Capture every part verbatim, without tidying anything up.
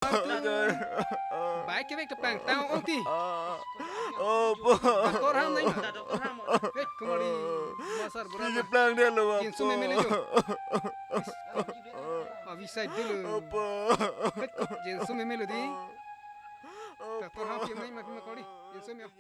Bike kevek tepang tang ong ti. Opo. Doctor ham nai ma. Hei, kumari. Masar bura. Ini plang dia lo, jinso meme lo jo. Avi side dia lo. Opo. Hei, jinso meme lo di. Doctor ham pi mai ma pi ma kori. Jinso meme.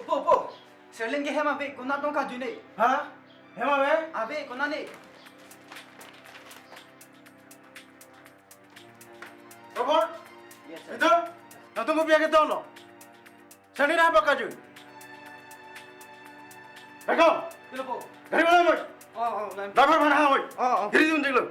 Opo, opo. Serlin ke hem ave, konat tong kajui ne. Ha? Hem ave? Ave, konat ne. Robert? Yes, sir. Ito? Nangtum kopi ake tolo. Serlin apa kajui? Rekam. Kilo po. Gari mana, boy? Oh, oh, lain. Driver mana, boy? Oh, oh. Giri dun diklo.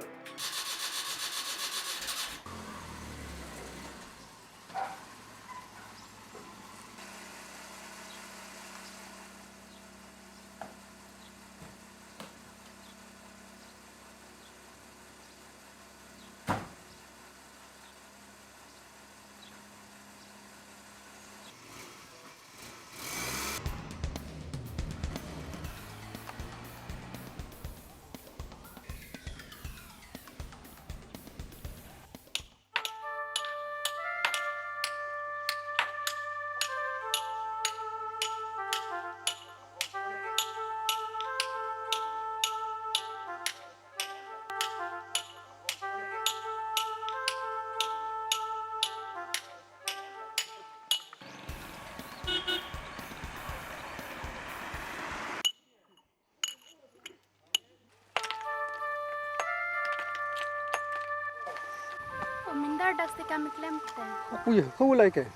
O Mindar, dak si kam keklem te. Aku ya, kau lai ke?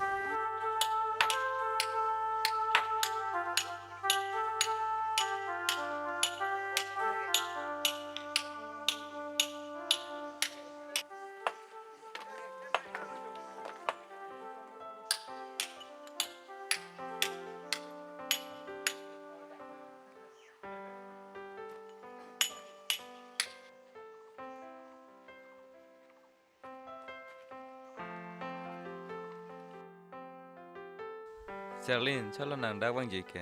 Charlene, chalo nang dak vangji ke?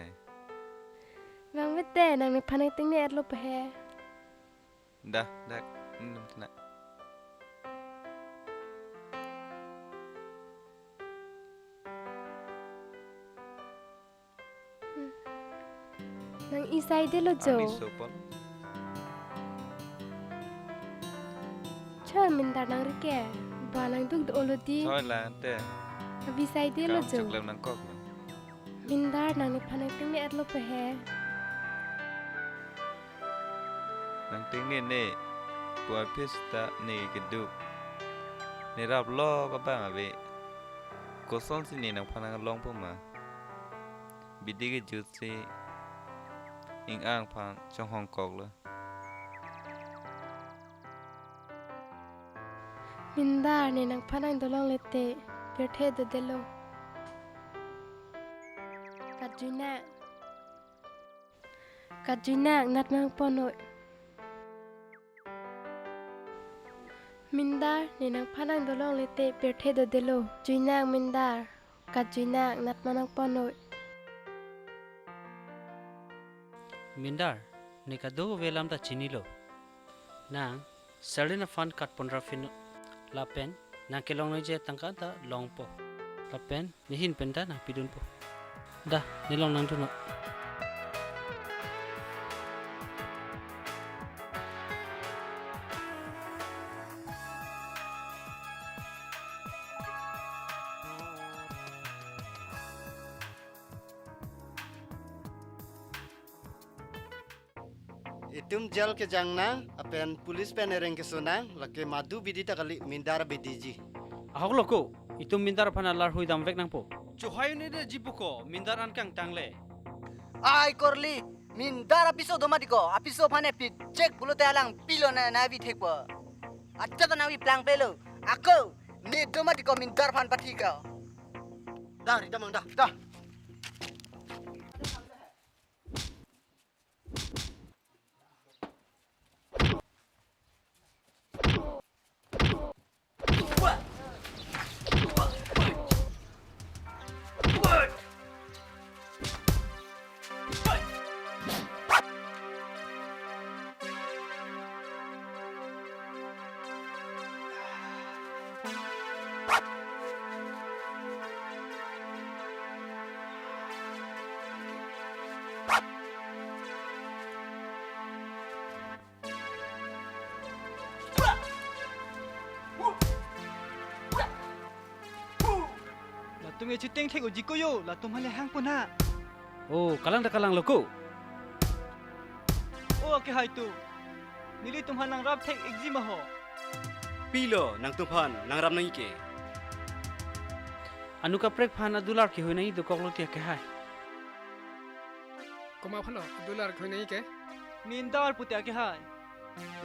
Vangve te, nang nephan nangtengne-etlo pe he. Da, dak, nang tengne. Nang isai delo jo. Ani sopon. Choi, Mindar nang rike. Ba nang duk do-olo di. Choi la ante. Abi sai delo jo. Kam choklem nangkok. Mindar, nang nephan nangtengne-etlo pe he. Nangtengne ne. Puvoiphit seta ne keduk. Ne rap lok abang ave. Kosonsi ne nangphan nanglongpo ma? Bidi kejutsi ing-ang aphan chonghongkoklo. Mindar, ne nangphan nangdolongle te pirthe dodelo. Kajuinak. Kajuinak, nat manangpon noi. Mindar, ne nangphan nangdolongle te pirthe dodelo. Juinak Mindar. Kajuinak, nat manangpon noi. Mindar, ne kadokave alam ta chinilo. Nang Serlin aphan kat pondra phin lapen nang kelong nangji atangka ta longpo. Lapen nehin pen ta nangpidunpo. Da, ne long nangdun non. Itum jail kejang nang, lapen police pen ereng keso nang, lake madu bidi ta kali, Mindar abidiji. Ahok lo ko, itum Mindar aphan alar hui damvek nangpo. Chohai un-edetji puko, Mindar an kangtangle. Ai korli, Mindar apiso do mati ko, apiso aphan epijek pulote alang pilo na, nangvi thekpo. Acha ta nangvi plangpelo. Ako, ne do mati ko Mindar aphan pathi ko. Da, rita mang da. Da. Latum echiteng thek uji koyo, latum hale hangpon ha. Oh, kalang ta kalang lo ko. Oh, akehai atum. Nelitum aphan nangrap thek-ikji ma ho. Pilo nangtum aphan nangrap nangji ke. Anut kaprek aphan adular kehoi nangji dokok lo ti akehai. Komat aphan lo adular kehoi nangji ke? Mindar pute akehai.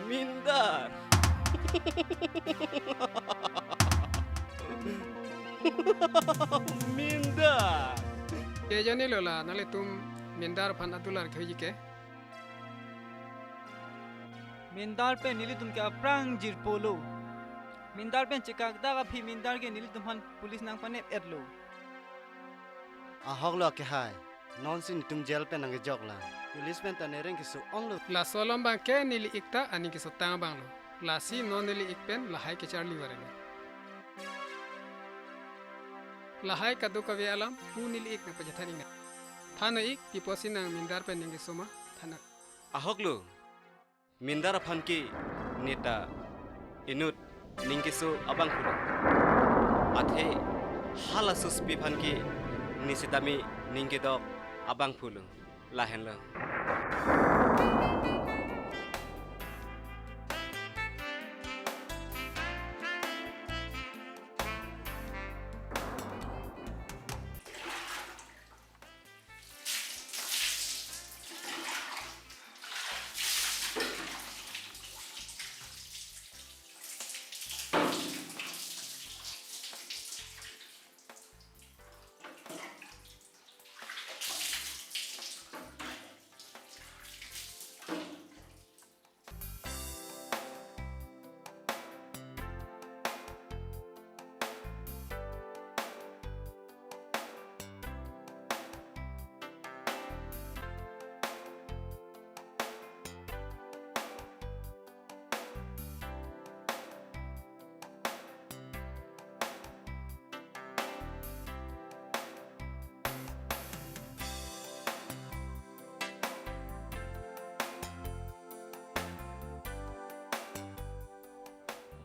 Mindar. Mindar. Ke jani lo la nanglitum Mindar aphan adular kehoiji ke? Mindar pen nelitum ke aphrang jirpo lo. Mindar pen chekakdak aphi Mindar ke nelitum aphan police nangpanep-etlo. Ahok lo akehai. Nonsi netum jail pen nangkejok lang. Police pen ta nereng keso onglo. Laso alam abang ke neli-ik ta aning kesotang abang lo. Lasi non neli-ik pen lahai kecharli varelo. Lahai kadokave alam pu neli-ik nangpachethan-ik nang. Than-ik, pi apotsi nang Mindar pen ning keso ma? Than-ik. Ahok lo. Mindar aphan ke ne ta inut ning keso abangphu lo. Athe halaso sopi aphan ke ne sitame ning kedok abangphu lo. Lahenlo.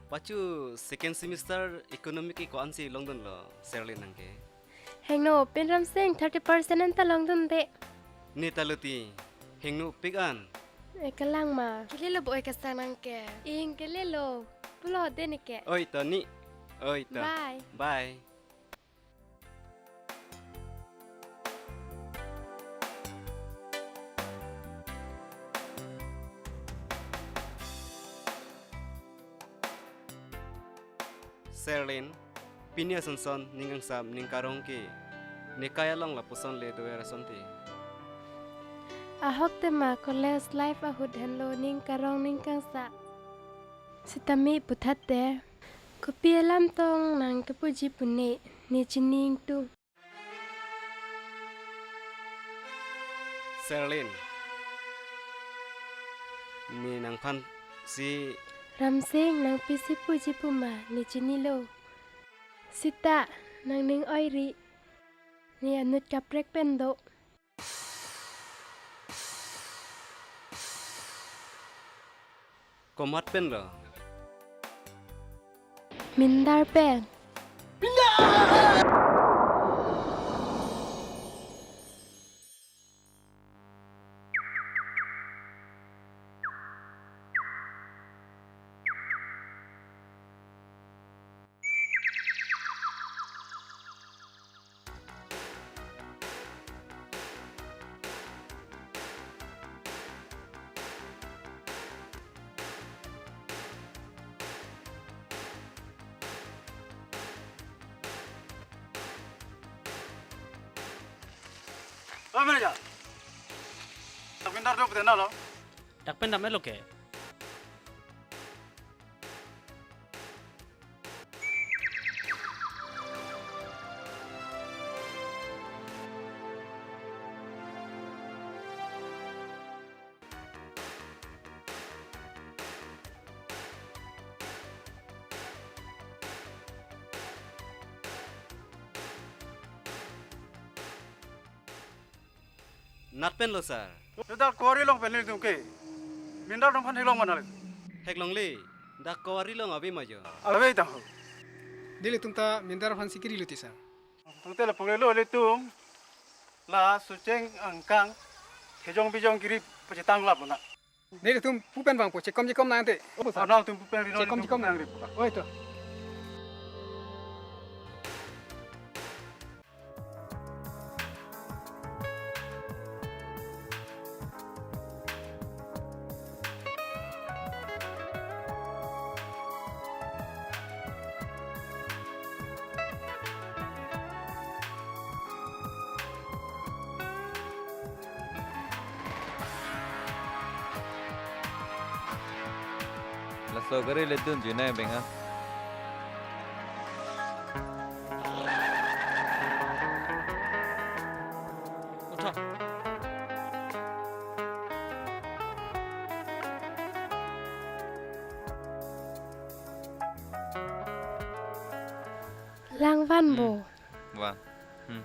Pachu second semester economic ke ko-ansi longdunlo Serlin nang ke? Hingno Pinram Sing thirty percent anta longdunde. Ne ta lo ti, hingno pik an Eh, kelang ma. Kelelo bo, eh, kesang nang ke. Ing kelelo. Pulo de ne ke. Oi, Tony. Oi, to. Bye. Bye. Serlin, pini asonson ning kangsam ning karong ke nekai along lapuson le dover asonte. Ahok tema college life ahut henlo ning karong ning kangsa. Sitame puthot te, kopi alam tong nang kepuji pune, ne chini ingtung. Serlin, ne nangphan si. Ramsing, nang pisi puji puma, ne chinilo. Sita, nang ning oiri, ne anut kaprek pen do. Komat pen lo? Mindar pen. O manager. Dak pen dar do pute na lo. Dak pen dam-et lo ke. Nat pen lo, sir. Dak kowari along pen nelitum ke. Mindar atum aphan theklong ma nang? Theklongle. Dak kowari along ave ma jo? Ave tang ho. Nelitum ta mindar aphan si kiri lo ti, sir. Tangte lapu le lo ilitum la sucheng angkang, kejong bijong kiri pachetang lap na. Nelitum pu pen vangpo, chekom chekom nang te. Opo, sir? Nangtum pu pen ri, chekom nangtum chekom pu pen nang ri. Oi to. Laso gari le dunji nai beng ha. Utha. Lang van bo. Hmm. Van. Hmm.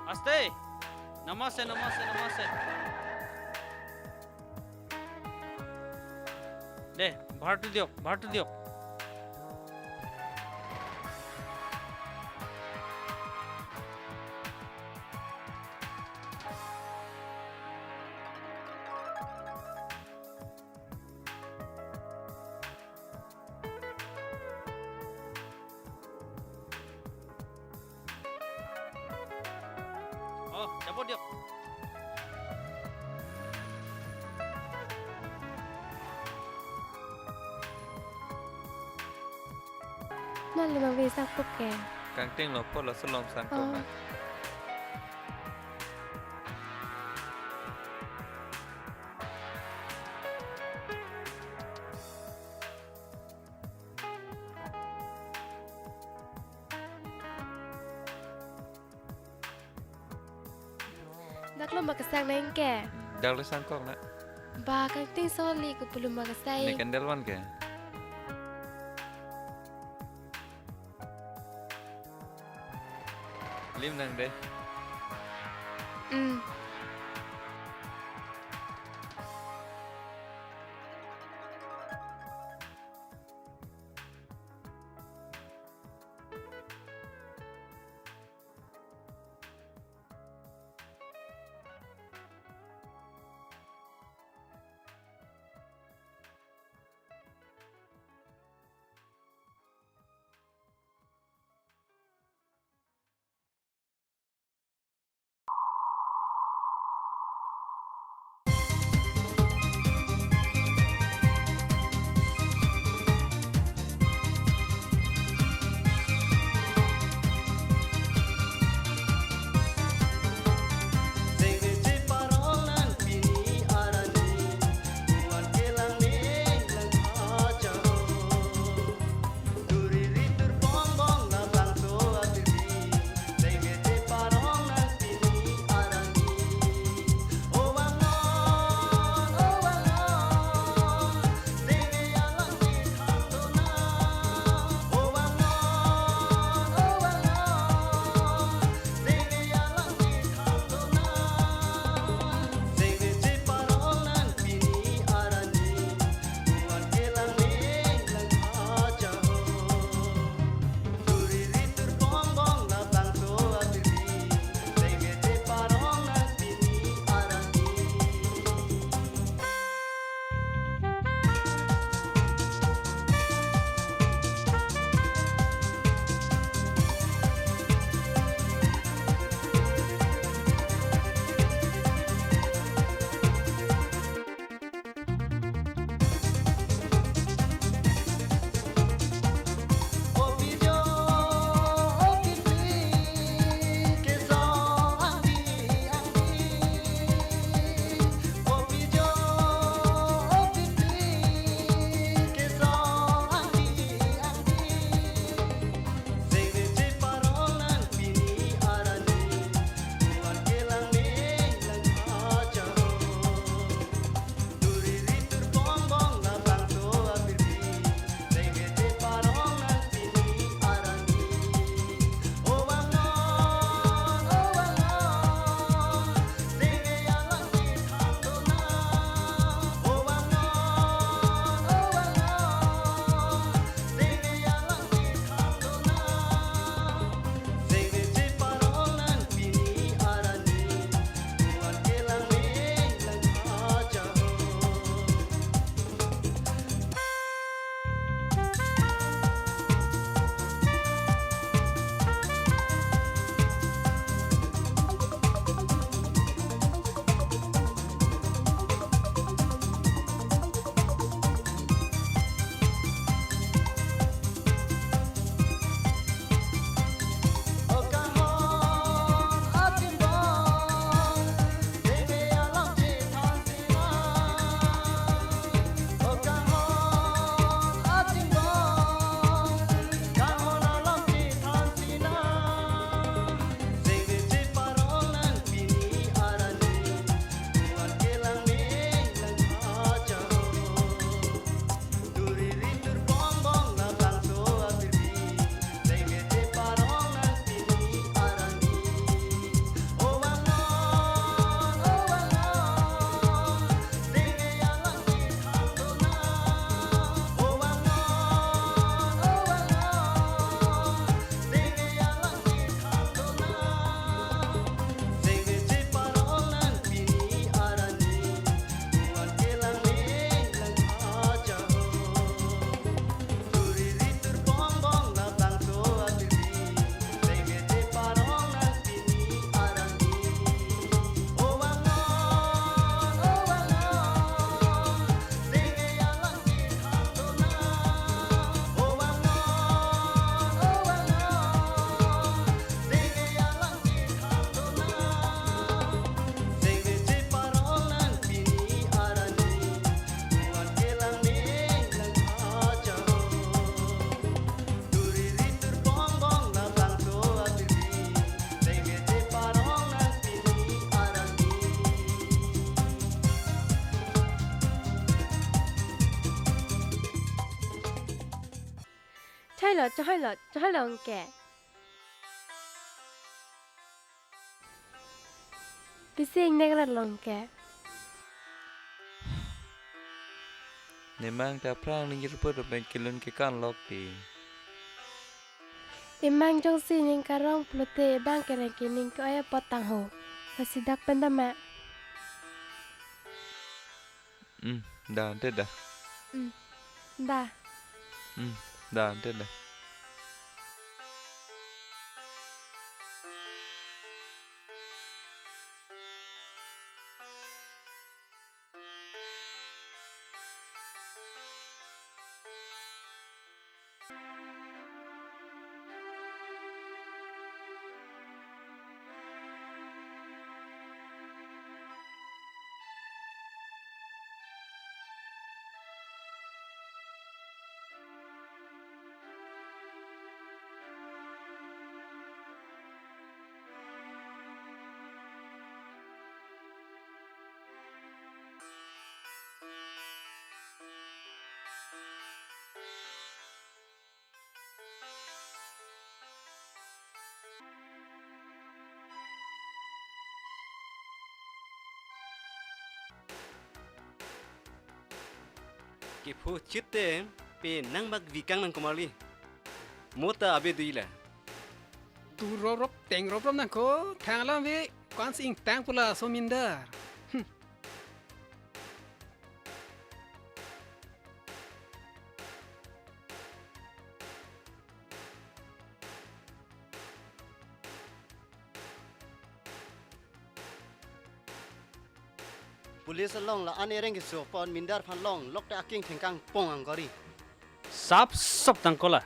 Aste. Namaste, namaste, namaste. De, bhar tu diok, bhar tu diok. Oh, chapot diok. Nang limang besak puke. Kangting lo po lo selom sang ko. Oh. Ma. Kloma kesang nang ke? Dak le sangkok na. Ba kangting soli ke puluma kesai. Ne candle van ke. Lim nang de. Hmm. Lo, chehoi lo, chehoi lo anke. Pisi ingnek rat lo anke. Nemang ta aphrang ning jirpo pen kelun kekan lok ti. Emang jongsi ning karong pulote ebang kereng ke ning ke-oi apot tang ho. Lasi dak pen dam ma. Hmm, da, ante da. Hmm, da. Hmm, da, ante da. Kepho chit te pe nang bak vikang nang komarli. Mo ta abe dui la. Tu rop rop teng rop rop nang ko thang alam ve kwan si ingtang pu laso mindar. Hmm. Police along la-an ereng keso pon mindar aphan longlok te aking thengkang pong angkori. Sap sop tang ko la.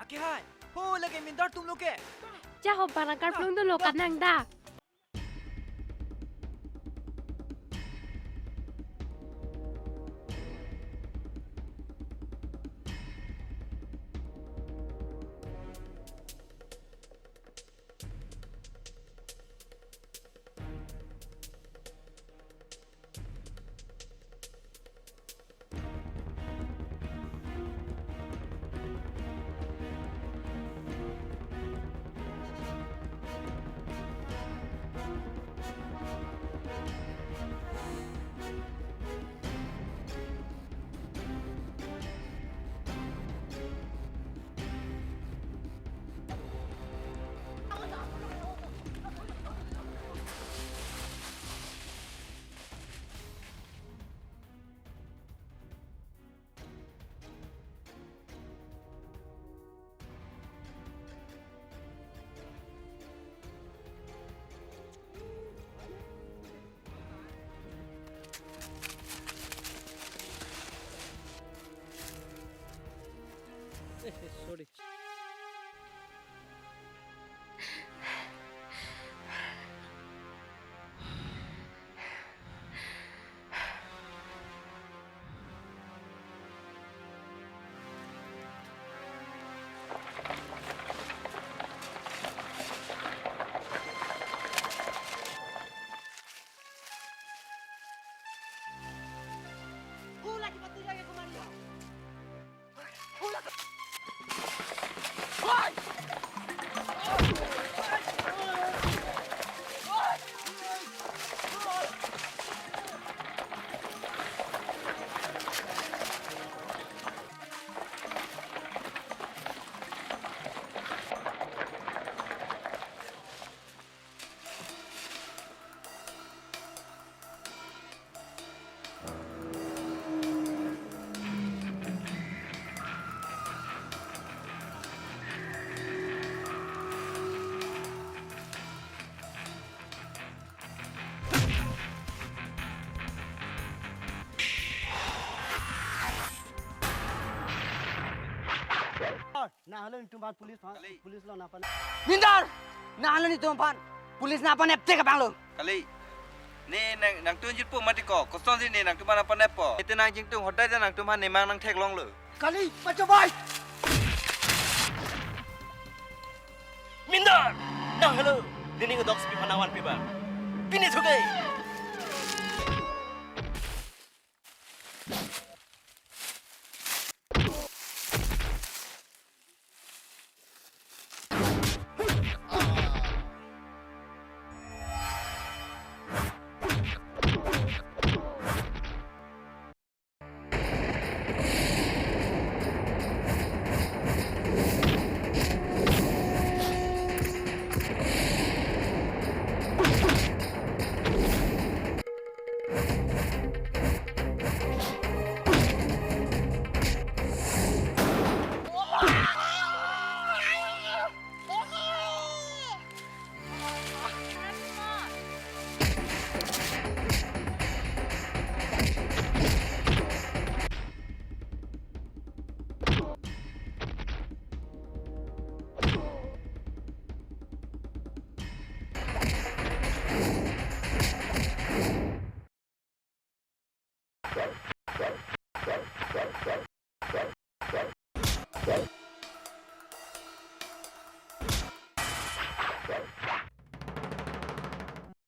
Ake hai, ho lake mindar atum lo ke. Cha ho barang karplung dolo kanang da. Eh, eh, sorry. Nang halo netum aphan police, ha? Kali. Police lo nang aphan. Mindar! Nang halo netum aphan police nang aphan epte kapanglo. Kali. Ne nang, nangtum jirpo mati ko. Kosonsi ne nangtum aphan nangpaneppo. Ete nang jingtung hodai ta nangtum aphan nemang nangtheklonglo. Kali, pacho bai. Mindar! Nang helo, nening dok si pi aphan nangvanpi ba. Pini thuke.